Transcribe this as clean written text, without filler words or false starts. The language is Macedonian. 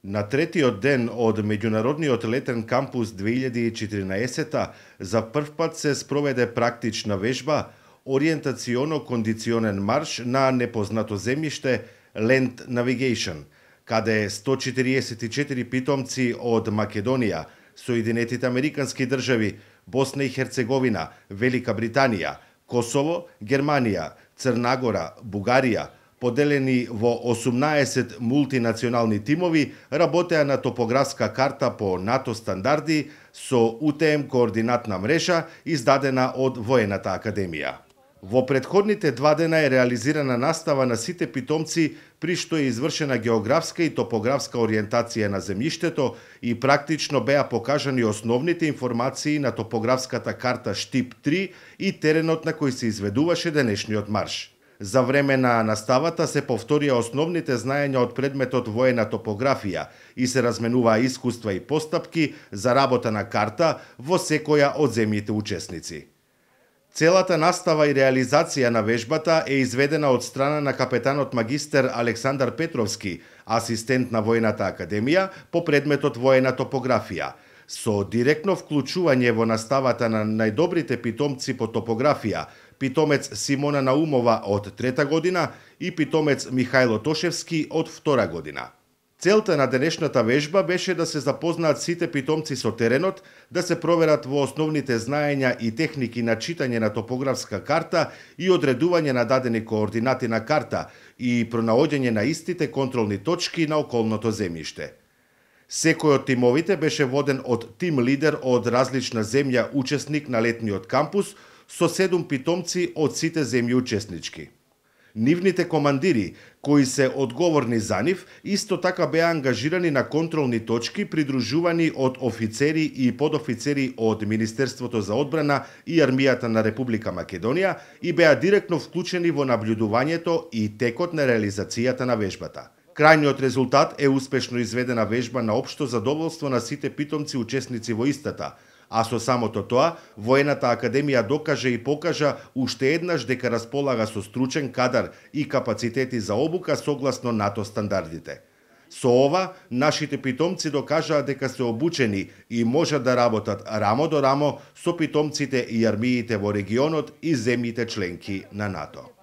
На третиот ден од меѓународниот летен кампус 2014 за првпат се спроведе практична вежба ориентационо-кондиционен марш на непознато земјиште Land Navigation, каде 144 питомци од Македонија, Соединетите Американски држави, Босна и Херцеговина, Велика Британија, Косово, Германија, Црнагора, Бугарија, поделени во 18 мултинационални тимови, работеа на топографска карта по НАТО стандарди со УТМ координатна мрежа издадена од Воената академија. Во претходните 2 дена е реализирана настава на сите питомци, при што е извршена географска и топографска ориентација на земјиштето и практично беа покажани основните информации на топографската карта Штип 3 и теренот на кој се изведуваше денешниот марш. За време на наставата се повторија основните знаења од предметот воена топографија и се разменуваа искуства и постапки за работа на карта во секоја од земјите учесници. Целата настава и реализација на вежбата е изведена од страна на капетанот магистер Александар Петровски, асистент на Воената академија по предметот воена топографија, со директно вклучување во наставата на најдобрите питомци по топографија, питомец Симона Наумова од 3-та година и питомец Михајло Тошевски од 2-та година. Целта на денешната вежба беше да се запознаат сите питомци со теренот, да се проверат во основните знаења и техники на читање на топографска карта и одредување на дадени координати на карта и пронаоѓање на истите контролни точки на околното земјиште. Секој од тимовите беше воден од тим лидер од различна земја учесник на летниот кампус со 7 питомци од сите земји учеснички. Нивните командири, кои се одговорни за нив, исто така беа ангажирани на контролни точки, придружувани од офицери и подофицери од Министерството за одбрана и Армијата на Република Македонија и беа директно вклучени во наблюдувањето и текот на реализацијата на вежбата. Крајниот резултат е успешно изведена вежба на општо задоволство на сите питомци учесници во истата, а со самото тоа, Воената академија докаже и покажа уште еднаш дека располага со стручен кадар и капацитети за обука согласно НАТО стандардите. Со ова, нашите питомци докажаа дека се обучени и можат да работат рамо до рамо со питомците и армиите во регионот и земјите членки на НАТО.